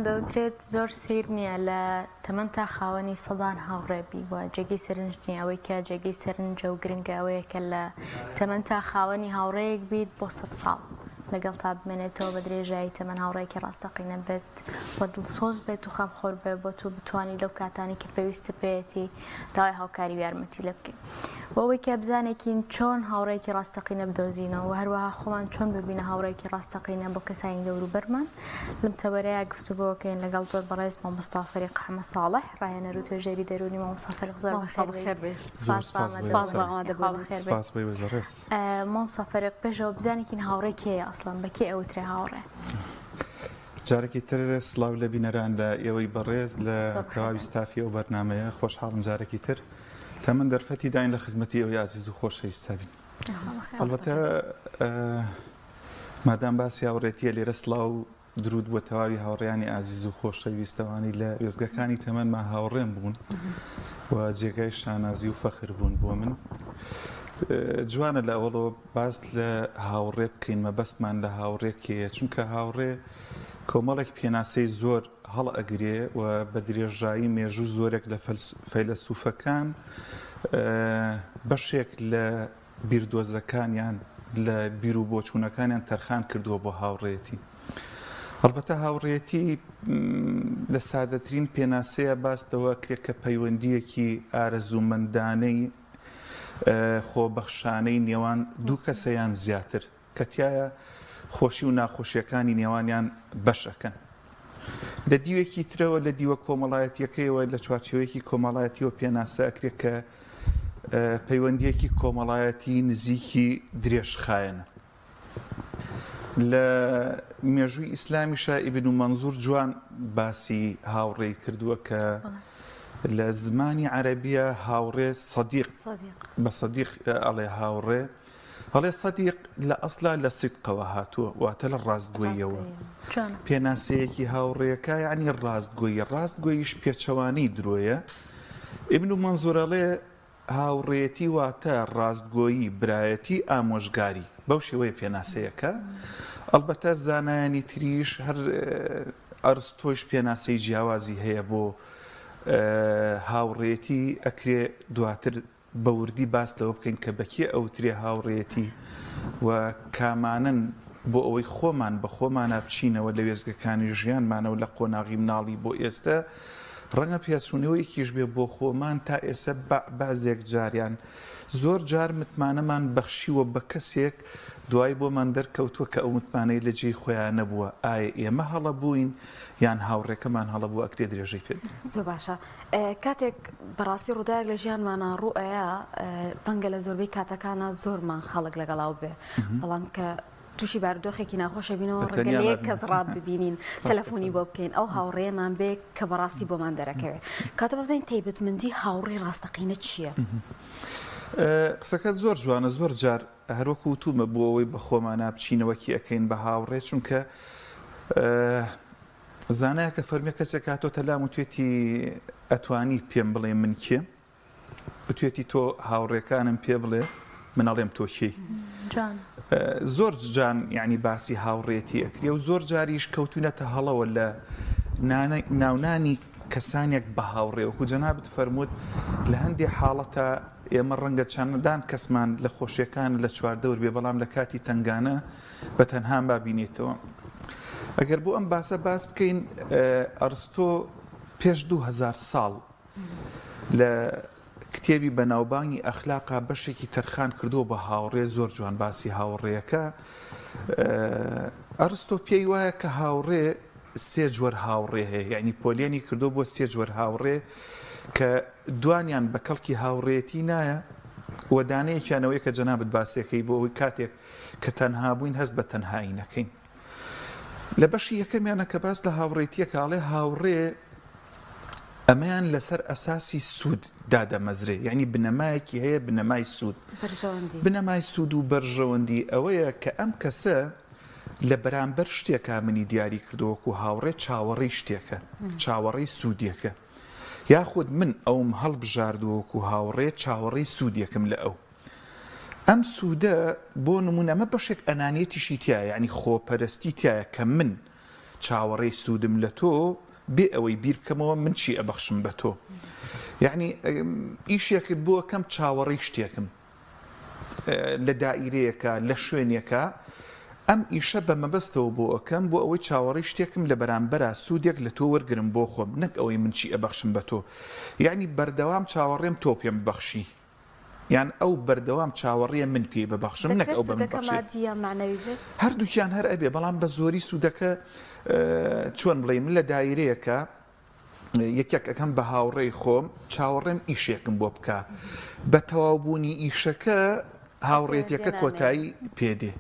دەوترێت زۆر سەیر نییە لە تەمەنتا خاوەنی سەدان هاوڕێ بی و جێگەی سەرنج نییە، ئەوەی کە جێگەی سەرنجە و گرنگە ئەوەیە کە لە تەمەنتا خاوەنی هاوڕێیەک بیت بۆ سەد ساڵ لەگەڵتا بمێنێتەوە بە درێژایی تەمەن هاوڕێیەکی ڕاستەقینە بێت و دڵسۆز بێت و خەمخۆر بێت بۆت و بتوانی لەو کاتانەی کە پێویستت پێیەتی داوای هاوکاری و یارمەتی لێ بکەی بۆ ئەوەی کە بزانێکین چۆن هاوڕێیەکی ڕاستەقینە بدۆزینەوە و هەروەها خۆمان چۆن ببینە هاوڕێیەکی ڕاستەقینە بۆ کەسانی دەوروبەرمان لەم تەوەرەیە گفتوگۆکەین لەگەڵ زۆر بەڕێز مامۆستا فەریق حەمە ساڵح ڕاهێنەر و توێژەری دەروونی. مامۆستا فەریق زۆر بەخێر بێی. سپاس بۆ ئامادەبوونت. سپاس بۆ ئێوەی بەڕێز. مامۆستا فەریق پێشەوە بزانێکین هاوڕێ کێیە ئەسڵەن بە کێ ئەوترێ هاوڕێ؟ جارێکی تر سڵاو لە بینەران لە ئێوەی بەڕێز لە تەواوی ستافی ئەو بەرنامەیە خۆشحاڵم جارێکی تر تەمەن دەرفەتی داین لە خزمەتی ئێوەی ئازیز و خۆشەویستا بین. ئەڵبەتە مادام باسی هاوڕێتیە لێرە سڵاو درود بۆ تەواوی هاوڕێیانی ئازیز و خۆشەویست ئەوانەی لە وێستگەکانی تەمەنما هاوڕێم بوون و جێگای شانازی و فەخر بوون بۆ من. جوانە لە ئەوەڵەوە باس لە هاوڕێ بکەین مەبەستمان لە هاوڕێ کێیە چونکە هاوڕێ کۆمەڵێک پێناسەی زۆر هەڵئەگرێ و بە درێژایی مێژوو زۆرێک لە فەیلەسوفەکان بەشێک لە بیردۆزەکانیان لە بیروبۆچوونەکانیان تەرخان کردووە بۆ هاوڕێیەتی. هەڵبەتە هاوڕێیەتی لە سادەترین پێناسەیە باس لەوە ئەکرێت کە پەیوەندییەکی ئارەزوومەندانەی خۆبەخشانەی نێوان دوو کەسە یان زیاتر کە تیایا خۆشی و ناخۆشییەکانی نێوانیان بەش ئەکەن. لە دیوێکی ترەوە لە دیوە کۆمەڵایەتییەکەیەوە لە چوارچێوەیەکی کۆمەڵایەتییەوە پێناسە ئەکرێت کە پەیوەندییەکی کۆمەڵایەتی نزیکی درێژخایەنە. لە مێژووی ئیسلامیشا ئیبن مەنزور جوان باسی هاوڕێی کردووە کە لە زمانی عەرەبیە هاوڕێ سەدیق بە سەدیق ئەڵێ هاوڕێ ئەڵێ سەدیق لە ئەسلا لە سیدقەوە هاتووە واتە لە ڕاستگۆییەوە پێناسەیەکی هاوڕێیەکە یعنی ڕاستگۆیی ڕاستگۆییش پێچەوانەی درۆیە ئیبن مەنزور ئەڵێ هاوڕێیەتی واتە ڕاستگۆیی، برایەتی، ئامۆژگاری. بەو شێوەیە پێناسەیەکە. ئەڵبەتە زانایانی تریش هەر ئەرستۆیش پێناسەی جیاوازی هەیە بۆ هاوڕێیەتی، ئەکرێ دواتر بە وردی باس لەوە بکەین کە بە کێ ئەوترێ هاوڕێیەتی و کامانەن بۆ ئەوەی خۆمان بە خۆمانا بچینەوە لە وێستگەکانی ژیانمانەوە لە قۆناغی مناڵی بۆ ئێستە ڕەنگە پیاچوونەوەیەکیش بێ بۆ خۆمان تا ئێسە بەعزێک جار یان زۆر جار متمانەمان بەخشیوە بە کەسێک دوای بۆمان دەرکەوتووە کە ئەو متمانەی لە جێی خۆیا نەبووە ئایا ئێمە هەڵە بووین یان هاوڕێکەمان هەڵە بووە ئەکرێ درێژەی پێ بدەین. زۆر باشە کاتێک بەڕاستی ڕووداوێک لە ژیانمانا ڕوو ئەیا ڕەنگە لە زۆربەی کاتەکانا زۆرمان خەڵک لەگەڵاو بێ بەڵام کە تووشی بارودۆخێکی ناخۆش ئەبینەوە ڕەنگە لە یەک کەس ڕا ببینین تەلەفۆنی بۆ بکەین ئەو هاوڕێیەمان بێ کە بەڕاستی بۆمان دەرەکەوێ کاتە بزانین تایبەتمەندی هاوڕێی ڕاستەقینە چییە؟ قسەکەت زۆر جوانە زۆر جار هەروەکو وتومە بۆ ئەوەی بە خۆمانا بچینەوە کی ئەکەین بە هاوڕێ چونکە زانایەکە فەرمیە کەسێک هاتۆتە لام وتوێتی ئەتوانی پێم بڵێ من کێم وتوێتی تۆ هاوڕێکانم پێ بڵێ من ئەڵێم تۆ کێی زۆر جان یعنی باسی هاوڕێتی ئەکرێ و زۆر جاریش کەوتونەتە هەڵەوە لە ناونانی کەسانێک بە هاوڕێ وەکو جەنابت فەرمووت لە هەندێ حاڵەتە ئێمە ڕەنگە چەندان کەسمان لە خۆشیەکان لە چواردەور بێ بەڵام لە کاتی تنگانە بە تەنها بابینێتەوە ئەگەر بۆ ئەم باسە باس بکەین ئەرستۆ پێش 2000 ساڵ لە کتێبی بەناوبانگی ئەخلاقا بەشێکی تەرخان کردووە بە هاوڕێ زۆر جوان باسی هاوڕێیەکە ئەرستۆ پێی وایە کە هاوڕێ سێ جۆر هاوڕێ هەیە یعنی پۆلێنی کردو بۆ سێ جۆر هاوڕێ کە دوانیان بە کەڵکی هاوڕێتی نایە و دانەیەکیانەوەی کە جەنابت باسیەکەی بۆ ئەوەی کاتێک کە تەنها بووین هەست بە تەنهایی نەکەین لە بەشی یەکەمیانە کە باس لە هاوڕێتیەکە ئەڵێ هاوڕێ ئەمەیان لەسەر ئەساسی سوود دادەمەزرێ یعنی بنەمایەکی هەیە بنەمای سوود بنەمای سوود و بەرژەوەندی ئەوەیە کە ئەم کەسە لە بەرامبەر شتێکا منی دیاری کردووە وەکو هاوڕێ چاوەڕێی شتێکە چاوەڕێی سوودێکە یاخود من ئەوم هەڵبژاردووە وەکو هاوڕێ چاوەڕێی سوودێکم لە ئەو ئەم سوودە بۆ نموونە ئەمە بەشێک ئەنانیەتیشی تیایە یعنی خۆپەرستی تیایە کە من. چاوەڕێی سوودم لە تۆ بێ ئەوەی بیر بکەمەوە من چی ئەبەخشم بە تۆ. یەعنی ئیشێکت بۆ ئەکەم چاوەڕێی شتێکم. لە دائیرەیەکا، لە شوێنێکا ئەم ئیشە بە مەبەستەوە بۆ ئەکەم بۆ ئەوەی چاوەڕێی شتێکم لە بەرامبەرا سوودێک لە تۆ وەرگرم بۆ خۆم نەک ئەوەی من چی ئەبەخشم بە تۆ. یەعنی بەردەوام چاوەڕێم تۆ پێم ببەخشی. یان ئەو بەردەوام چاوەڕێیە من پێی ببەخشم نەک دەکرێت ئەو بە من سوودەکە ببەخشێ. مادی یان مەعنەوی بێت؟ هەردووکیان هەر ئەبێ بەڵام بە زۆری سوودەکە چۆن بڵێی من لە دایرەیەکا یەکێک ئەکەم بە هاوڕێی خۆم چاوەڕێم ئیشێکم بۆ بکا بە تەواوبوونی ئیشەکە هاوڕێتیەکە کۆتایی پێ دێ.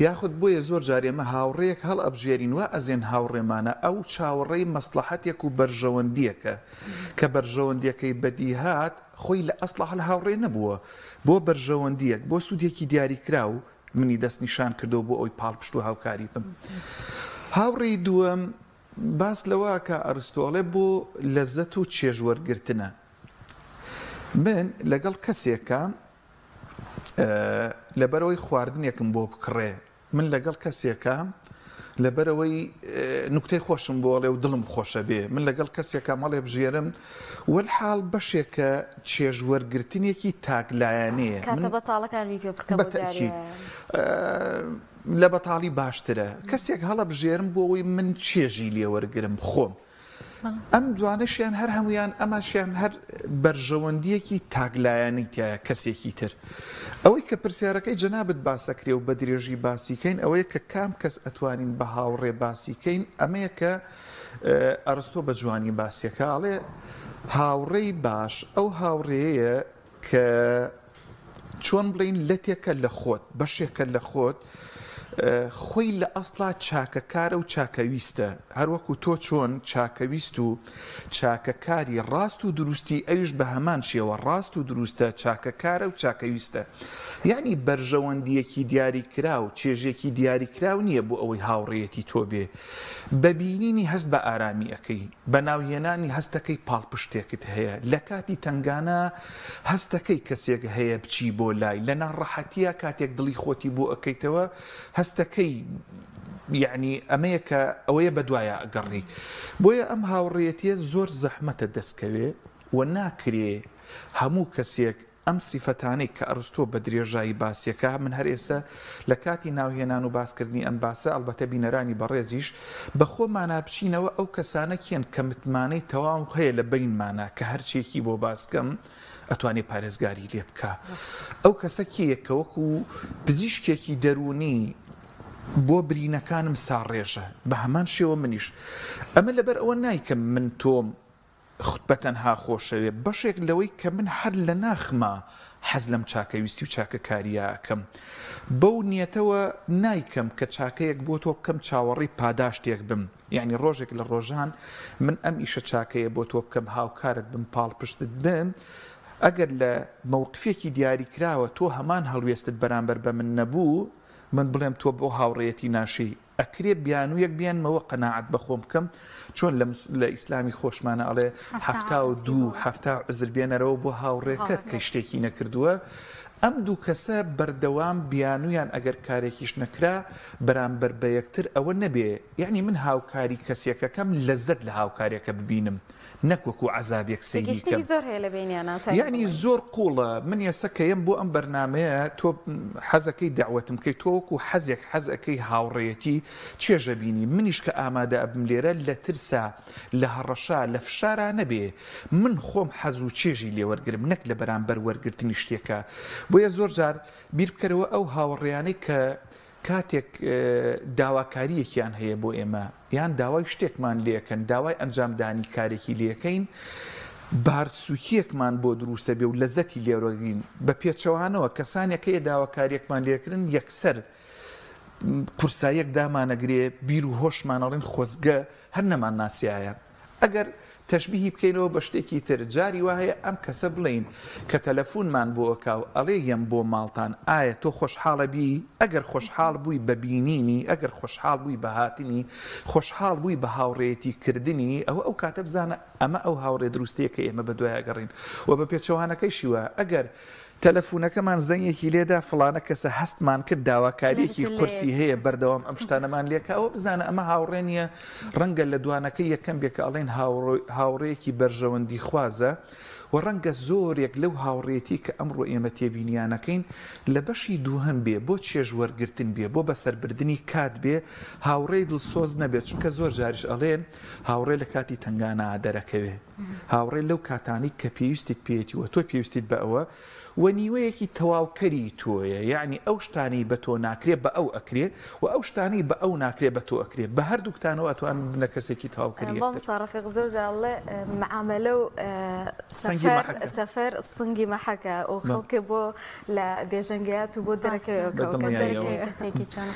یاخود بۆیە زۆر جار ئێمە هاوڕێیەک هەڵئەبژێرین وا ئەزێن هاوڕێمانە ئەو چاوەڕێی مەسڵەحەتێک و بەرژەوەندیەکە کە بەرژەوەندیەکەی بەدیهات خۆی لە ئەسڵا هەر هاوڕێ نەبووە بۆ بەرژەوەندیەک بۆ سوودێکی دیاریکراو منی دەستنیشان کردەوە بۆ ئەوەی پاڵپشت و هاوکاری بم. هاوڕێی دووەم باس لەوە ئەکا ئەرستۆ ئەڵێ بۆ لەزەت و چێژ وەرگرتنە من لەگەڵ کەسێکا لەبەرئەوەی خواردنێکم بۆ بکڕێ، من لەگەڵ کەسێکام لەبەرئەوەی نوکتەی خۆشم بۆ ئەڵێ و دڵم خۆشە بێ، من لەگەڵ کەسێکام هەڵێبژێرم، وەلحاڵ بەشێکە چێژ وەرگرتنێکی تاکلایەنەیە. کاتە بەتاڵەکانمی پێ پڕکە بۆ جارێ. بەتەئکید لە بەتاڵی باشترە کەسێک هەڵەبژێرم بۆ ئەوەی من چێژی لێ وەرگرم خۆم. ئەم دوانەشیان هەر هەموویان ئەماشیان هەر بەرژەوەندیەکی تاکلایەنەی تایە کەسێکی تر. ئەوەی کە پرسیارەکەی جەنابت باسەکرێ و بە درێژی باسی کەین ئەوەیە کە کام کەس ئەتوانین بە هاوڕێ باسی کەین ئەمەیە کە ئەرستۆ بە جوانی باسیەکا ئەڵێ هاوڕێی باش ئەو هاوڕێیە کە چۆن بڵێین لەتێکە لە خۆت، بەشێکە لە خۆت، خۆی لە ئەسڵا چاکەکارە و چاکەویستە، هەروەکو تۆ چۆن چاکەویست و چاکەکاری ڕاست و دروستی ئەویش بە هەمان شێوە ڕاست و دروستە، چاکەکارە و چاکەویستە. یەعنی بەرژەوەندییەکی دیاریکراو، چێژێکی دیاریکراو نییە بۆ ئەوەی هاوڕێیەتی تۆ بێ. بە بینینی هەست بە ئارامی ئەکەی، بە ناوهێنانی هەستەکەی پاڵپشتێکت هەیە، لە کاتی تەنگانە هەستەکەی کەسێک هەیە بچی بۆ لای، لە ناڕەحەتیا کاتێک دڵی خۆتی بۆ ئەکەیتەوە هەستەکەی یەعنی ئەمەیە کە ئەوەیە بەدوایا ئەگەڕێی. بۆیە ئەم هاوڕێیەتیە زۆر زەحمەتە دەستکەوێ و ناکرێ هەموو کەسێک ئەم سیفەتانەی کە ئەرستۆ بە درێژایی باسیەکا، من هەر ئێستا لە کاتی ناوهێنان و باسکردنی ئەم باسە، ئەڵبەتە بینەرانی بەڕێزیش، بە خۆمانا بچینەوە ئەو کەسانە کێن کە متمانەی تەواو هەیە لە بەینمانا کە هەرچیەکی بۆ باسکەم ئەتوانێ پارێزگاری لێ بکا؟ ئەو کەسە کێیە کە وەکو پزیشکێکی دەروونی بۆ برینەکانم ساڕێژە؟ بە هەمان شێوە منیش. ئەمە لەبەر ئەوە نایکەم من تۆم بە تەنها خۆشەوێ، بەشێک لەوەی کە من هەر لە ناخما حەز لەم چاکەویستی و چاکەکارییە ئەکەم، بەو نیەتەوە نایکەم کە چاکەیەک بۆ تۆ بکەم چاوەڕێی پاداشتێک بم، یەعنی ڕۆژێک لە ڕۆژان من ئەم ئیشە چاکەیە بۆ تۆ بکەم، هاوکارت بم، پاڵپشتت بم، ئەگەر لە مەوقفێکی دیاریکراوە تۆ هەمان هەڵوێستت بەرامبەر بە من نەبوو، من بڵێم تۆ بۆ هاوڕێیەتی ناشێی، ئەکرێ بیانوویەک بێنمەوە قەناعەت بە خۆم بکەم چۆن لە لە ئیسلامی خۆشمانە ئەڵێ 72 70 عوزر بێنەرەوە بۆ هاوڕێکەت کە شتێکی نەکردووە ئەم دوو کەسە بەردەوام بیانوویان ئەگەر کارێکیش نەکرا بەرامبەر بە یەکتر ئەوە نەبێ یەعنی من هاوکاری کەسێکەکەم لەزەت لە هاوکارێکە ببینم نەک وەکو عەزابێک سەیری کەم. تێگەیشتنێکی زۆر هەیە لە بەینیانا تای یەعنی بڵێی. زۆر قوڵە من ئێستا کە یەم بۆ ئەم بەرنامەیە تۆ حەزەکەی دەعوەتم کەی تۆ وەکو حەزێک حەز ئەکەی هاوڕێیەتی چێژ ئەبینی منیش کە ئامادە ئەبم لێرە لە ترسا لە هەڕەشە لە فشارا نەبێ من خۆم حەز و چێژی لێ وەرگرم نەک لە بەرامبەر وەرگرتنی شتێکا بۆیە زۆر جار بیر بکەرەوە ئەو هاوڕێیانەی کە کاتێک داواکارییەکیان هەیە بۆ ئێمە یان داوای شتێکمان لێکەن، داوای ئەنجامدانی کارێکی لێکەین، بارسووکییەکمان بۆ دروستەبێ و لەزەتی لێوەرگرین. بە پێچەوانەوە کەسانێک هەیە داواکارییەکمان لێکردن یەکسەر قورساییەک دامانەگرێ، بیر و هۆشمان ئەڵێن خۆزگە هەر نەمانناسیایە. ئەگەر تەشبیهی بکەینەوە بە شتێکی تر، جاری وا هەیە ئەم کەسە بڵێین کە تەلەفونمان بۆ ئەکا و ئەڵێ یەم بۆ ماڵتان، ئایا تۆ خۆشحاڵەبی؟ ئەگەر خۆشحاڵ بووی بە بینینی، ئەگەر خۆشحاڵ بووی بە هاتنی، خۆشحاڵ بووی بە هاوڕێیەتی کردنی، ئەوە ئەو کاتە بزانە ئەمە ئەو هاوڕێ دروستەیە کە ئێمە بەدوای ئەگەڕێین. وە بە پێچەوانەکەیشی وایە، ئەگەر. تەلەفونەکەمان زەنگێکی لێدا فڵانە کەسە هەستمان کرد داواکاریەکی قورسی هەیە بەردەوام ئەم شتانەمان لێکا ئەوە بزانە ئەمە هاوڕێ نییە ڕەنگە لە دوانەکەی یەکەم بێ کە ئەڵێن هاوڕێیەکی بەرژەوەندی خوازە و ڕەنگە زۆرێک لەو هاوڕێیەتی کە ئەمڕۆ ئێمە تێبینیانەکەین لە بەشی دووهەم بێ بۆ چێژ وەرگرتن بێ بۆ بەسەربردنی کات بێ هاوڕێی دڵسۆز نەبێت چونکە زۆر جاریش ئەڵێن هاوڕێ لە کاتی تەنگانا دەرەکەوێ. هاوڕێ لەو کاتانەی کە پێویستیت پێیەتی و تۆ پێویستیت بە ئەوە و نیوەیەکی تەواوکەری تۆیە یەعنی ئەو شتانەی بە تۆ ناکرێ بە ئەو ئەکرێ و ئەو شتانەی بە ئەو ناکرێ بە تۆ ئەکرێ بە هەردووکتانەوە ئەتوانن ببنە کەسێکی تەواوکەری یەکتر. مامۆستا ڕەفیق زۆر جار ئەڵێ معامەلە و سەنگی سەفەر مەحەکە. سەفەر سنگی مەحەکە و خەڵکێ بۆ لە بێژەنگەیات و بۆ دەرەکەوێ بە کە دڵنیاییەوە. دەرەکەوێ کەسێکی چۆنە.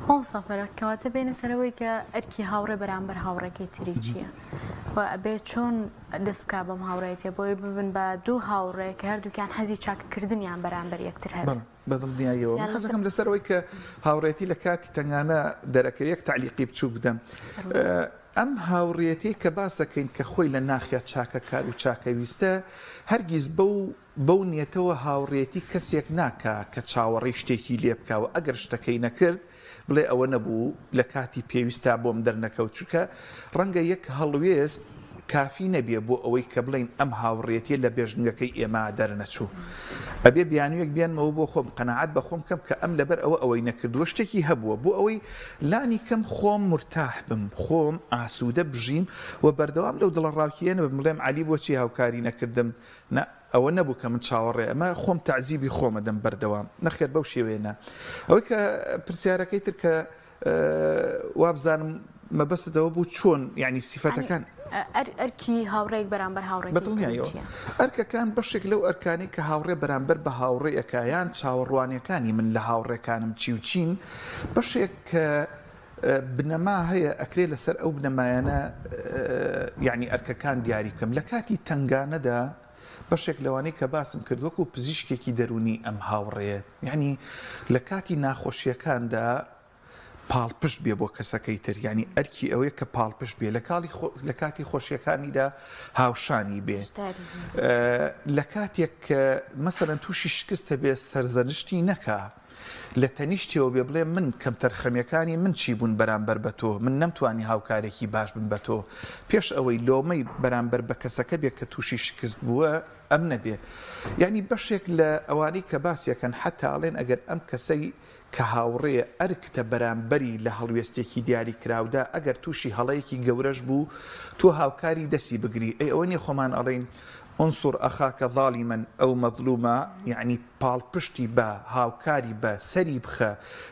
مامۆستا فەرەج کەواتە بێینە سەر ئەوەی کە ئەرکی هاوڕێ بەرامبەر هاوڕێکەی تری چییە؟ و ئەبێ چۆن دەست بکا بەم هاوڕێیەتیە بۆی ببن بە دوو هاوڕێ کە هەردووکیان حەزی چاکەکردنیان بەرامبەر یەکتر هەبێ. بەڵێ بە دڵنیاییەوە من حەزەکەم لەسەر ئەوەی کە هاوڕێتی لە کاتی تەنگانە دەرەکەوێ یەک تەعلیقی بچووک بدەم. ئەم هاوڕێیەتیەی کە باسەکەین کە خۆی لە ناخیا چاکەکار و چاکەویستە هەرگیز بەو بەو نیەتەوە هاوڕێیەتی کەسێک ناکا کە چاوەڕێی شتێکی لێ بکا و ئەگەر شتەکەی نەکرد بڵێ ئەوە نەبوو لە کاتی پێویستا بۆم دەرنەکەوت چونکە ڕەنگە یەک هەڵوێست کافی نەبێ بۆ ئەوەی کە بڵێین ئەم هاوڕێیەتیە لە بێژنگەکەی ئێمە دەرنەچوو ئەبێ بیانوویەک بێنمەوە بۆ خۆم قەناعەت بە خۆم کەم کە ئەم لەبەر ئەوە ئەوەی نەکردووە شتێکی هەبووە بۆ ئەوەی لانی کەم خۆم مورتاح بم خۆم ئاسوودە بژیم و بەردەوام لەو دڵەڕاوکێیە نەبم بڵێم عەلی بۆچی هاوکاری نەکردم نا ئەوە نەبوو کە من چاوەڕێ ئەمە خۆم تەعزیبی خۆم ئەدەم بەردەوام نەخێر بەو شێوەیە نا ئەوەی کە پرسیارەکەی تر کە وابزانم مەبەستت ئەوە بوو چۆن یعنی سیفەتەکان ئەرکی هاوڕێک بەرامبەر هاوڕێ بەدڵنیایەوە ئەرکەکان بەشێک لەو ئەرکانی کە هاوڕێ بەرامبەر بە هاوڕێیەکە یان چاوەڕوانیەکانی من لە هاوڕێکانم چی و چین بەشێک کە بنەما هەیە ئەکرێ لەسەر ئەو بنەمایانە یانی ئەرکەکان دیاری بکەم لە کاتی تەنگانەدا بەشێک لەوانەی کە باسم کرد وەکو پزیشکێکی دەروونی ئەم هاوڕێیە یانی لە کاتی ناخۆشیەکاندا پاڵپشت بێ بۆ کەسەکەی تر یانی ئەرکی ئەوەیە کە پاڵپشت بێ لە کاڵی لە کاتی خۆشیەکانیدا هاوشانی بێ لە کاتێک کە مەسەلەن تووشی شکستە بێ سەرزەنشتی نەکا لە تەنیشتیەوە بێ بڵێ من کەمتەرخەمیەکانی من چی بوون بەرامبەر بە تۆ، من نەمتوانی هاوکارێکی باش بم بە تۆ، پێش ئەوەی لۆمەی بەرامبەر بە کەسەکە بێ کە تووشی شکست بووە ئەم نەبێ. یانی بەشێک لە ئەوانەی کە باسی ئەکەن حەتا ئەڵێن ئەگەر ئەم کەسەی کە هاوڕێیە ئەرکتە بەرامبەری لە هەڵوێستێکی دیاریکراودا ئەگەر تووشی هەڵەیەکی گەورەش بوو تۆ هاوکاری دەسی بگری ئەی ئەوە نیە خۆمان ئەڵێین انصر اخاک ظالما او مظلوما یەعنی پاڵپشتی بە، هاوکاری بە، سەری بخە،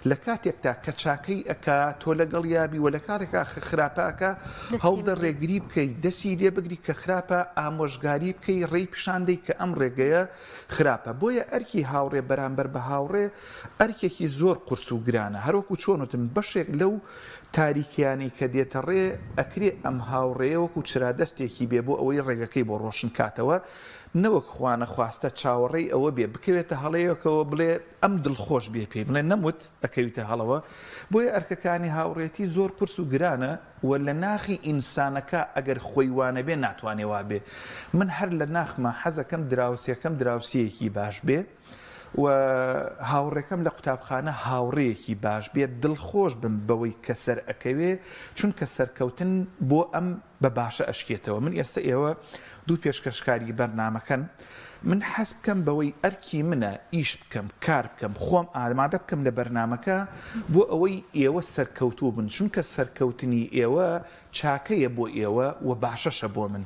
لە کاتێکدا کە چاکەی ئەکا تۆ لەگەڵیا بی وە لە کاتێکا کە خراپە ئەکا هەوڵدە ڕێگری بکەی دەسی لێ بگری کە خراپە ئامۆژگاری بکەی ڕێی پیشان دەی کە ئەم ڕێگەیە خراپە بۆیە ئەرکی هاوڕێ بەرامبەر بە هاوڕێ ئەرکێکی زۆر قورس و گرانە هەروەکو چۆن وتم بەشێک لەو تاریکیانەی کە دێتە ڕێ ئەکرێ ئەم هاوڕێیە وەکو چرادەستێکی بێ بۆ ئەوەی ڕێگەکەی بۆ ڕۆشن کاتەوە نەوەک خوانەخواستە چاوەڕێی ئەوە بێ بکەوێتە هەڵەیەکەوە بڵێ ئەم دڵخۆش بێ پێی بڵێ نەموت ئەکەویتە هەڵەوە بۆیە ئەرکەکانی هاوڕێتی زۆر قورس و گرانە و لە ناخی ئینسانەکە ئەگەر خۆی وانەبێ ناتوانێ وابێ من هەر لە ناخما حەزەکەم دراوسێکەم دراوسێیەکی باش بێ و هاوڕێکەم لە قوتابخانە هاوڕێیەکی باش بێت دڵخۆش بم بەوەی کە سەر ئەکەوێ چونکە سەرکەوتن بۆ ئەم بە باشە ئەشکێتەوە من ئێستا ئێوە دوو پێشکەشکاری بەرنامەکەن من حەز بکەم بەوەی ئەرکی منە ئیش بکەم کار بکەم خۆم ئامادە بکەم لە بەرنامەکە بۆ ئەوەی ئێوە سەرکەوتوو بن چونکە سەرکەوتنی ئێوە چاکەیە بۆ ئێوە و باشەشە بۆ من.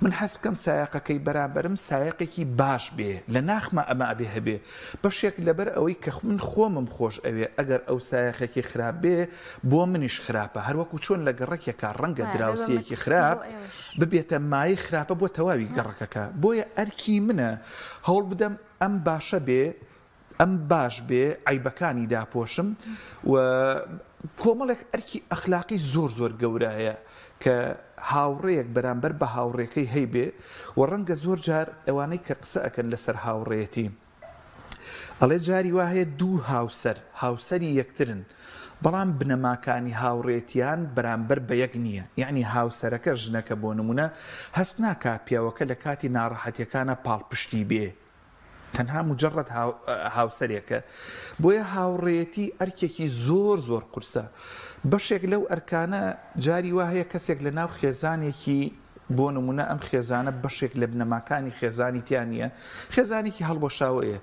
من حەز بکەم سایەقەکەی بەرامبەرم سایەقێکی باش بێ، لە ناخما ئەمە ئەبێ هەبێ. بەشێک لەبەر ئەوەی کە من خۆمم خۆش ئەوێ، ئەگەر ئەو سایەقێکی خراپ بێ، بۆ منیش خراپە. هەروەکو چۆن لە گەڕەکێکا ڕەنگە دراوسێیەکی خراپ ببێتە مایەی خراپە بۆ تەواوی گەڕەکەکە. بۆیە ئەرکی منە هەوڵ بدەم ئەم باشە بێ، ئەم باش بێ عەیبەکانی داپۆشم و کۆمەڵێک ئەرکی ئەخلاقی زۆر زۆر گەورە هەیە کە هاوڕێیەک بەرامبەر بە هاوڕێکەی هەیبێ و ڕەنگە زۆر جار ئەوانەی کە قسە ئەکەن لەسەر هاوڕێیەتی ئەڵێ جاری وا هەیە دوو هاوسەر هاوسەری یەکترن بەڵام بنەماکانی هاوڕێتیان بەرامبەر بە یەک نییە یەعنی هاوسەرەکە ژنەکە بۆ نمونە هەست ناکا پیاوەکە لە کاتی ناڕەحەتیەکانا پاڵپشتی بێ. تەنها مجرد هاوسەرێکە. بۆیە هاوڕێیەتی ئەرکێکی زۆر زۆر قورسە. بەشێک لەو ئەرکانە جاری وا هەیە کەسێک لە ناو خێزانێکی بۆ نمونە ئەم خێزانە بەشێک لە بنەماکانی خێزانی تیا نییە، خێزانێکی هەڵوەشاوەیە،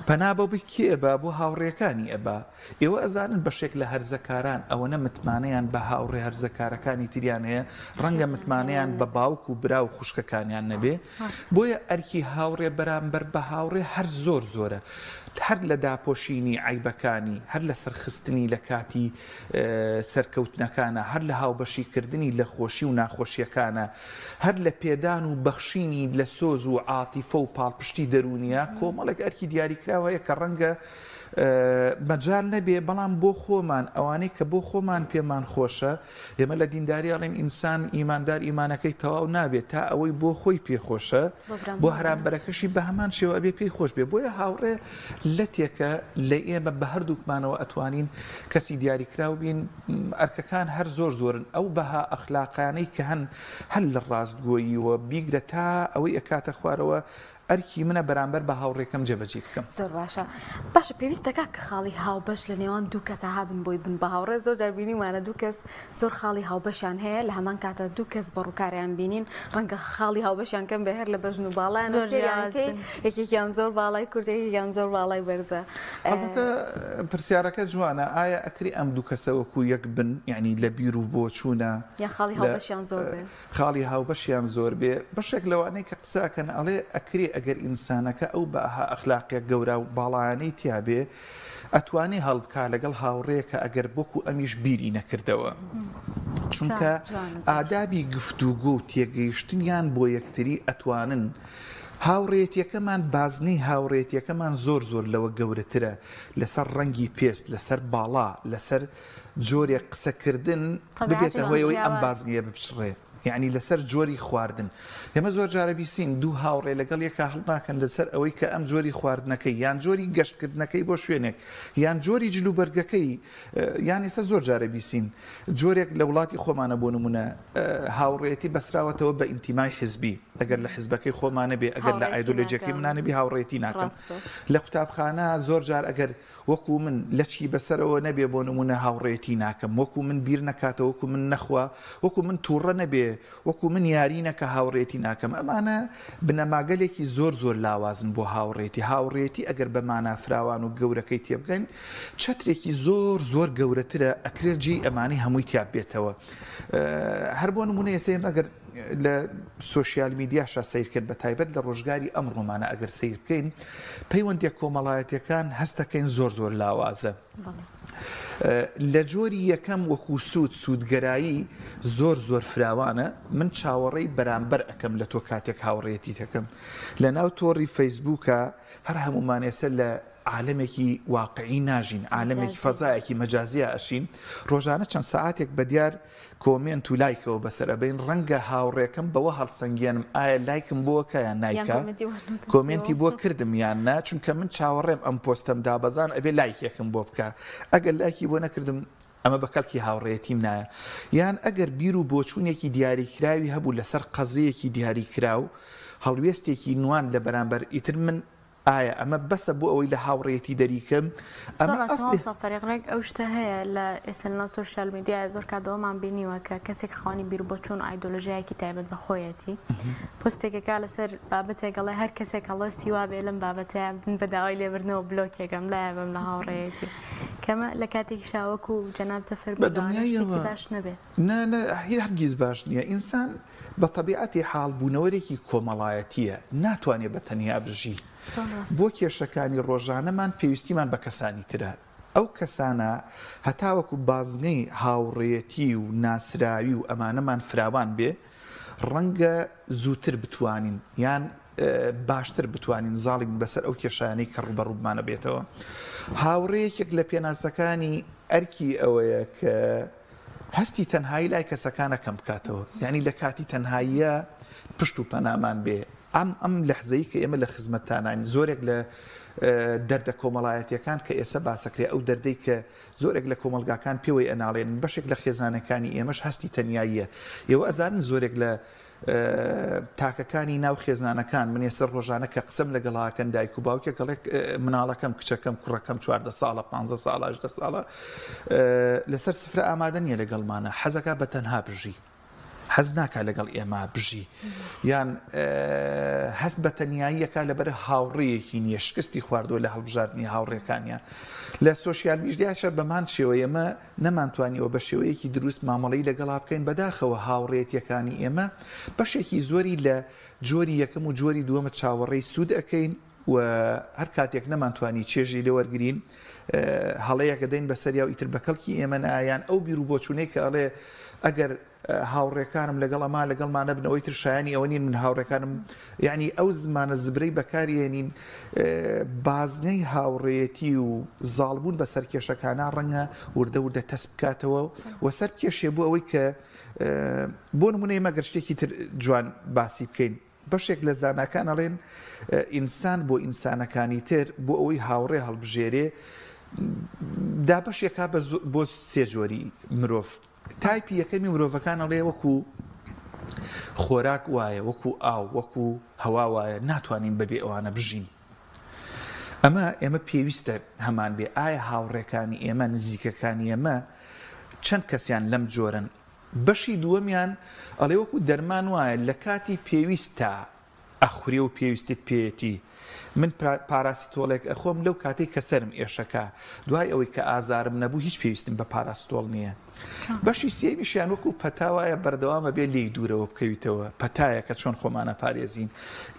پەنا بۆ کێ ئەبا؟ بۆ هاوڕێکانی ئەبا. ئێوە ئەزانن بەشێک لە هەرزەکاران ئەوەنە متمانەیان بە هاوڕێ هەرزەکارەکانی تریان هەیە، ڕەنگە متمانەیان بە باوک و برا و خوشکەکانیان نەبێ. بۆیە ئەرکی هاوڕێ بەرامبەر بە هاوڕێ هەر زۆر زۆرە. هەر لە داپۆشینی عەیبەکانی، هەر لە سەرخستنی لە کاتی سەرکەوتنەکانا، هەر لە هاوبەشیکردنی لە خۆشی و ناخۆشیەکانا، هەر لە پێدان و بەخشینی لە سۆز و عاتیفە و پاڵپشتی دەروونیە، کۆمەڵێک ئەرکی دیاریکراو هەیە کە ڕەنگە مەجال نەبێ، بەڵام بۆ خۆمان، ئەوانەی کە بۆ خۆمان پێمان خۆشە، ئێمە لە دینداری ئەڵێن ئینسان ئیماندار ئیمانەکەی تەواو نابێت تا ئەوەی بۆ خۆی پێ خۆشە، بۆ هەرامبەرەکەشی بە هەمان شێوە ئەبێ پێی خۆش بێ. بۆیە هاوڕێ لەتێکە لە ئێمە بە هەردووکمانەوە ئەتوانین کەسی دیاریکراو بین، ئەرکەکان هەر زۆر زۆرن، ئەو بەها ئەخلاقیانەی کە هەن هەر لە ڕاستگۆییەوە بیگرە تا ئەوەی ئەکاتە خوارەوە ئەرکی منە بەرامبەر بە هاوڕێکەم جێبەجێی بکەم. زۆر باشە. باشە پێویست دەکات کە خاڵی هاوبەش لە نێوان دوو کەسا هەبن بۆی بن بە هاوڕێ؟ زۆر جار بینیومانە دوو کەس زۆر خاڵی هاوبەشیان هەیە لە هەمان کاتا دوو کەس بە ڕووکاریان بینین ڕەنگە خاڵی هاوبەشیان کەم بێ هەر لە بەژن و باڵایان زۆر جیاواز بن. یەکێکیان زۆر باڵای کورتە یەکێکیان زۆر باڵای بەرزە. هەڵبەتە پرسیارەکە جوانە ئایا ئەکرێ ئەم دوو کەسە وەکو یەک بن یانی لە بیر و بۆچوونە یان خاڵی هاوبەشیان زۆر بێ؟ خاڵی هاوبەشیان زۆر بێ، بەشێک لەوانەی کە قسە ئەکەن ئەڵێ ئەکرێ ئەگەر ئینسانەکە ئەو بەها ئەخلاقیە گەورا و باڵایانەی تیا بێ ئەتوانێ هەڵبکا لەگەڵ هاوڕێکە ئەگەر وەکو ئەمیش بیری نەکردەوە چونکە ئادابی گفتوگۆ و تێگەیشتنیان بۆ یەکتری ئەتوانن هاوڕێیەتیەکەمان بازنەی هاوڕێیەتیەکەمان زۆر زۆر لەوە گەورەترە لەسەر ڕەنگی پێست لەسەر باڵا لەسەر جۆرێک قسەکردن ببێتە هۆی ئەوەی ئەم بازنەیە بپچڕێ یەعنی لەسەر جۆری خواردن ئێمە زۆر جارە بیسین دوو هاوڕێ لەگەڵ یەکا هەڵناکەن لەسەر ئەوەی کە ئەم جۆری خواردنەکەی یان جۆری گەشتکردنەکەی بۆ شوێنێک یان جۆری جلوبەرگەکەی یان ئێستا زۆر جارە بیسین جۆرێک لە وڵاتی خۆمانە بۆ نمونە هاوڕێتی بەسراوەتەوە بە ئینتیمای حزبی ئەگەر لە حزبەکەی خۆمانە بێ ئەگەر لە ئایدۆلۆژیەکەی منانە بی هاوڕێتی ناکەم لە قوتابخانە زۆر جار ئەگەر وەکو من لەچکی بەسەرەوە نەبێ بۆ نموونە هاوڕێیەتی ناکەم، وەکو من بیر نەکاتەوە، وەکو من نەخوا، وەکو من تووڕە نەبێ، وەکو من یاری نەکا هاوڕێیەتی ناکەم. ئەمانە بنەماگەلێکی زۆر زۆر لاوازن بۆ هاوڕێیەتی. هاوڕێیەتی ئەگەر بە مانا فراوان و گەورەکەی تێبگەین، چەترێکی زۆر زۆر گەورەترە، ئەکرێ جێی ئەمانەی هەمووی تیا بێتەوە. هەر بۆ نموونە ئێستا ئێمە ئەگەر لە سۆشیال میدیاشا سەیر کەن بە تایبەت لە ڕۆژگاری ئەمڕۆمانە ئەگەر سەیر بکەین پەیوەندیە کۆمەڵایەتیەکان هەستەکەین زۆر زۆر لاوازە لە جۆری یەکەم وەکو سوود سوودگەرایی زۆر زۆر فراوانە من چاوەڕێی بەرامبەر ئەەکەم لە تۆ کاتێک هاوڕێتی دەکەم لە ناو تۆڕی فەیسبووکە هەر هەمومان ئێستا لە عالەمێکی واقعی ناژین عالەمێکی فەزایەکی مەجازیە ئەشین ڕۆژانە چەند ساعتێک بە دیار کۆمێنت و لایکەوە بەسەر ئەبەین ڕەنگە هاوڕێکەم بەوە هەڵسەنگێنم ئایا لایکم بۆ کا یان نایکا کۆمێنتی بۆ کردم یان نا چونکە من چاوەڕێم ئەم پۆستەم دابەزان ئەبێ لایکێکم بۆ بکا ئەگەر لایکی بۆ نەکردم ئەمە بە کەڵکی هاوڕێیەتیم نایە یان ئەگەر بیر و بۆچوونێکی دیاریکراوی هەبوو لەسەر قەزیەکی دیاریکراو هەڵوێستێکی نواند لە بەرامبەر ئیتر من ئایا ئەمە بەسە بۆ ئەوەی لە هاوڕێیەتی دەریکەم؟ ئەمە زۆر ڕاستە ئەسلی. مامۆستا فەریق ڕێک ئەو شتە هەیە لە ئێستا لەناو سۆشیال میدیایە زۆر کات ئەوەمان بینیوە کە کەسێک خاوەنی بیروبۆچوون و ئایدۆلۆژیایەکی تایبەت بە خۆیەتی پۆستێک ئەکا لەسەر بابەتێک ئەڵێ هەر کەسێک هەڵوێستی وابێ لەم بابەتەیا من بە داوای لێبردنەوە بلۆکێکەم لایەبەم لە هاوڕێیەتی کەمە لە کاتێکیشا وەکو جەنابتە فەرموو بە لەوانەیە شتێکی دڵنیاییەوە باش نەبێ. نا نا هەرگیز باش نییە ئینسان بە تەبیعەتی حاڵ بوونەوەرێکی کۆمەڵایەتییە، ناتوانێ بە تەنیا بژی. بۆ کێشەکانی ڕۆژانەمان پێویستیمان بە کەسانی ترە. ئەو کەسانە هەتاوەکو بازنەی هاوڕێیەتی و ناسراوی و ئەمانەمان فراوان بێ، ڕەنگە زووتر بتوانین یان باشتر بتوانین زاڵی بین بەسەر ئەو کێشانەی کە ڕووبەڕوومانە بێتەوە. هاوڕێ یەکێک لە پێناسەکانی ئەرکی ئەوەیە کە هەستی تەنهایی لای کەسەکانە کەم بکاتەوە یانی لە کاتی تەنهاییە پشت و پەنامان بێ ئەم ئەم لەحزەی کە ئێمە لە خزمەتتانین زۆرێک لە دەردە کۆمەڵایەتیەکان کە ئێسە باسەکرێ ئەو دەردەی کە زۆرێک لە کۆمەڵگاکان پێوەی ئەناڵێنن بەشێک لە خێزانەکانی ئێمەش هەستی تەنیاییە ئێوە ئەزانن زۆرێک لە. تاکەکانی ناو خێزانەکان، من ئێستا ڕۆژانە کە قسەم لەگەڵ ئەکەن دایک و باوکێک ئەڵێ مناڵەکەم کچەکەم کوڕەکەم 14 ساڵە 15 ساڵە 18 ساڵە لەسەر سفرە ئامادە نییە لەگەڵمانە حەزەکا بە تەنها بژی حەز ناکا لەگەڵ ئێمە بژی یان هەست بە تەنیاییەکە لەبەر هاوڕێیەکی نییە شکستی خواردووە لە هەڵبژاردنی هاوڕێکانیان لە سۆشیال میدیاشە بەمان شێوە ئێمە نەمانتوانیوە بە شێوەیەکی دروست مامەڵەی لەگەڵا بکەین، بەداخەوە هاوڕێیەتیەکانی ئێمە بەشێکی زۆری لە جۆری یەکەم و جۆری دووەمە چاوەڕێی سوود ئەکەین و هەر کاتێک نەمانتوانی چێژی لێ وەرگرین هەڵەیەک ئەدەین بەسەریا و ئیتر بەکەڵکی ئێمە نایە یان ئەو بیروبۆچوونەی کە ئەڵێ ئەگەر هاوڕێکانم لەگەڵ ئەما لەگەڵما نەبن ئەوەی تر شایانی ئەوە نین من هاوڕێکانم یعنی ئەو زمانە زبرەی بەکارێنین بازنەی هاوڕێیەتی و زاڵبوون بە سەرکێشەکانە ڕەنگە وردە وردە تەس بکاتەوە و سەر بکێشێ بۆ ئەوەی کە بۆ نمونەی مەگەر شتێکی تر جوان باسی بکەین بەشێک لە زاناکان ئەڵێن ئینسان بۆ ئینسانەکانی تر بۆ ئەوەی هاوڕێ هەڵبژێرێ دابەشێکا بۆ سێ جۆری مرۆڤ تایپی یەکەمی مرۆڤەکان ئەڵێ وەکو خۆراک وایە وەکو ئاو وەکو هەوا وایە ناتوانین بەبێ ئەوانە بژین ئەمە ئێمە پێویستە هەمان بێ ئایا هاوڕێکانی ئێمە نزیکەکانی ئێمە چەند کەسیان لەم جۆرن بەشی دووەمیان ئەڵێ وەکو دەرمان وایە لە کاتی پێویستتا ئەخورێ و پێویستت پێیەتی. من پاراسیتۆڵێک ئەخۆم لەو کاتەی کە سەرم ئێشەکا. دوای ئەوەی کە ئازارم نەبوو هیچ پێویستم بە پاراسیتۆڵ نییە. بەشی سێیەمیشیان وەکو پەتا وایە بەردەوام ئەبێ لێی دوورەوە بکەویتەوە. پەتایەکە چۆن خۆمان ئەپارێزین.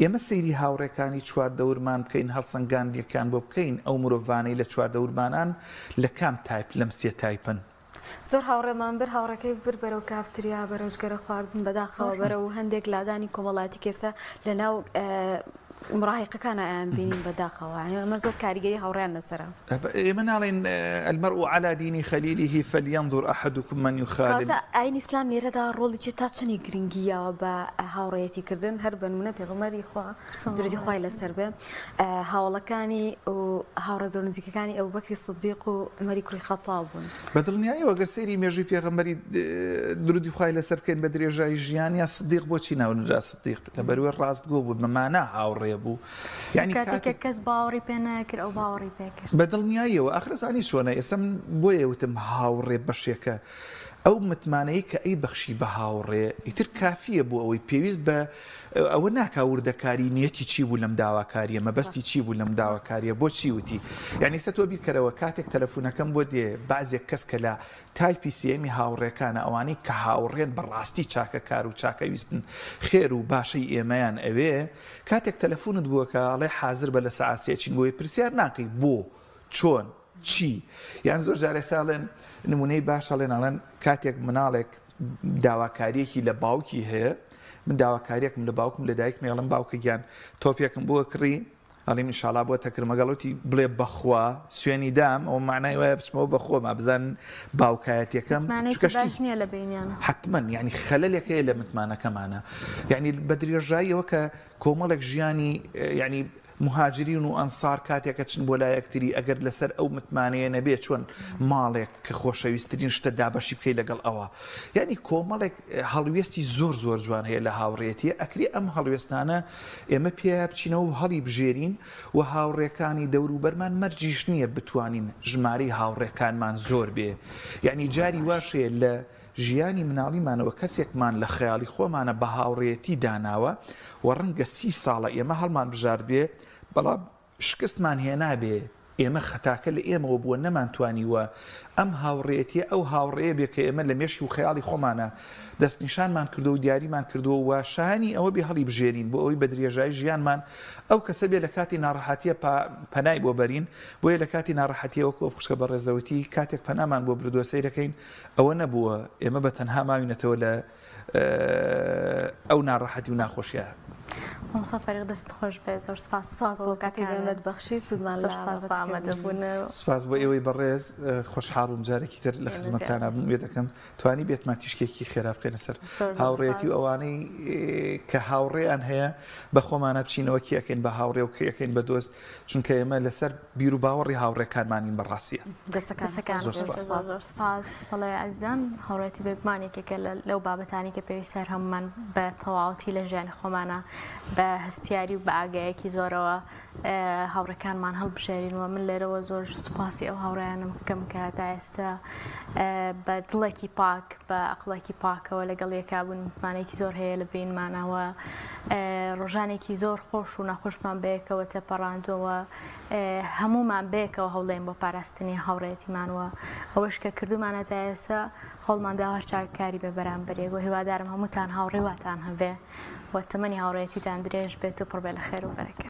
ئێمە سەیری هاوڕێکانی چواردەورمان بکەین هەڵسەنگاندنێکیان بۆ بکەین ئەو مرۆڤانەی لە چواردەورمانان لە کام تایپ لەم سێ تایپەن. زۆر هاوڕێمان برد هاوڕێکەی برد بەرەو کافتریا بەرەو جگەرە خواردن بەداخەوە بەرەو هەندێک لادانی کۆمەڵایەتی کێسە لە ناو مراهقەکان ئەیان بینین بەداخەوە ئەمە زۆر کاریگەری هاوڕیان لەسرە. ئێمە ناڵێن المرء على دین خلیله فلینظر احدکم من یخالل. کەواتە ئاینی ئیسلام لێرەدا ڕۆڵی چیە تا چەندی گرنگی یاوە بە هاوڕێیەتی کردن هەر بەنمونە پێغەمبەری خوا درودی خوای لەسەر بێ هاوەڵەکانی و هاوڕێ زۆر نزیکەکانی ئەبوبەکری سدیق و عومەری کوڕی خەتاب بوون. بە دڵنیاییەوە گەر سەیری مێژووی پێغەمبەری درودی خوای لەسەر بکەین بە درێژایی ژیان یا سدیق بۆچی ناونرا سدیق لەبەروەی ڕاستگۆ بوو بە مانا هاوڕێ بوو یعنی کاتێک کە کەس باوەڕی پێ نەکرد ئەو باوەڕی پێ کرد. بە دڵنیاییەوە ئاخر ئەزانی چۆنە ئێستا من بۆیە وتم هاوڕێ بەشێکە ئەو متمانەی کە ئەیبەخشی بە هاوڕێ ئیتر کافیە بۆ ئەوەی پێویست بە ئەوە ناکا وردەکاری نیەتی چی بوو لەم داواکاریە مەبەستی چی بوو لەم داواکاریە بۆ چی وتی یعنی ئێستا تۆ بیرکەرەوە کاتێک تەلەفونەکەم بۆ دێ بەعزێک کەس کە لە تایپی سێیەمی هاوڕێکانە ئەوانەی کە هاوڕێن بەڕاستی چاکەکار و چاکەویستن خێر و باشەی ئێمەیان ئەوێ کاتێک تەلەفونت بووە کە ئەڵێ حازر بە لە سەعات سێ چین بۆیە پرسیار ناکەی بۆ چۆن چی یان زۆر جار ئێستا ئەڵێن نمونەی باش ئەڵێن ئەڵێن کاتێک مناڵێک داواکاریەکی لە باوکی هەیە من داواکاریەکم لە باوکم لە دایکم ئەڵێم باوکە گیان تۆپێکم بۆ کڕی ئەڵیم ئینشاڵا بۆ تەکرمە گەڵوتی بڵێ بەخوا سوێنی دام ئەو معنای وایە بچمەوە بەخۆما بزان باوکایەتەکەم باش نییە لە بینیان حتمما یعنی خەلەلێک هەیە لە متمانەکەمانە یعنی بە درێژاییەوە کە کۆمەڵێک ژیانی یعنی موهاجرین و ئەنسار کاتێک ئەچن بۆ لای یەکتری ئەگەر لەسەر ئەو متمانەیە نەبێ چۆن ماڵێک کە خۆشەویسترین شتە دابەشی بکەی لەگەڵ ئەوە یعنی کۆمەڵێک هەڵوێستی زۆر زۆر جوان هەیە لە هاوڕێتیە ئەکرێ ئەم هەڵوێستانە ئێمە پێیا بچینەوە و هەڵی بژێرین و هاوڕێکانی دەوروبەرمان مەرجیش نییە بتوانین ژمارەی هاوڕێکانمان زۆر بێ یعنی جاری واش هەیە لە ژیانی مناڵیمانەوە کەسێکمان لە خەیاڵی خۆمانە بە هاوڕێیەتی داناوە و ڕەنگە سی ساڵە ئێمە هەڵمانبژاردبێ بەڵام شکستمان هێنابێ، ئێمە خەتاکە لە ئێمەوە بووە نەمانتوانیوە ئەم هاوڕێیەتیە ئەو هاوڕێیە بێ کە ئێمە لە مێشک و خەیاڵی خۆمانە دەستنیشانمان کردووە و دیاریمان کردووە و شایانی ئەوە بێ هەڵیبژێرین بۆ ئەوەی بە درێژایی ژیانمان ئەو کەسە بێ لە کاتی ناڕەحەتیە پەنای بۆ بەرین بۆیە لە کاتی ناڕەحەتیە وەکو ئەو خوشکە بەڕێزە وتی کاتێک پەنامان بۆ بردووە سەیرەکەین ئەوە نەبووە ئێمە بە تەنها ماوینەتەوە لە ئەو ناڕەحەتی و ناخۆشیە. مامۆستا فەریق دەستت خۆش بێ زۆر سپاس سپاس بۆ کاتی بێمەت بەخشی سوودمان لە سپاس بۆ ئامادەبوون. سپاس بۆ ئێوەی بەڕێز خۆشحاڵ بووم جارێکی تر لە خزمەتتانا بووم ئومێد دەکەم توانی بێتمان تیشکێکی خێرا بخەینە سەر هاوڕێیەتی و ئەوانەی کە هاوڕێیان هەیە بە خۆمانە بچینەوە کێ ئەکەین بە هاوڕێ و کێ ئەکەین بە دۆست چونکە ئێمە لەسەر بیر و باوەڕی هاوڕێکانمانین بە ڕاستیە. دەستەکان زۆر سپاس. زۆر سپاس. بەڵێ ئازیزان هاوڕێتی بێگومان یەکێکە لەو بابەتانەی کە پێویستە هەر هەموومان بە تەواوەتی لە ژیانی خۆمانە بە هەستیاری و بە ئاگایەکی زۆرەوە هاوڕێکانمان هەڵبژێرین و من لێرەوە زۆر سوپاسی ئەو هاوڕێیانم بکەم کە تا ئێستا بە دڵێکی پاک بە ئەقڵێکی پاکەوە لەگەڵ یەکا بوون متمانەیەکی زۆر هەیە لە بینمانەوە ڕۆژانێکی زۆر خۆش و ناخۆشمان بەیەکەوە تێپەڕاندووە هەموومان بەیەکەوە هەوڵێن بۆ پاراستنی هاوڕێتیمان و ئەوەش کە کردومانە تا ئێستا هەوڵماندا هەر چاککاری بێ بەرامبەرێک و هیوادارم هەمووتان هاوڕێ واتان هەبێ و تەمەنی هاوڕێیەتیتان درێژ بێت و پڕ بێ لە خێر و بەرەکەت.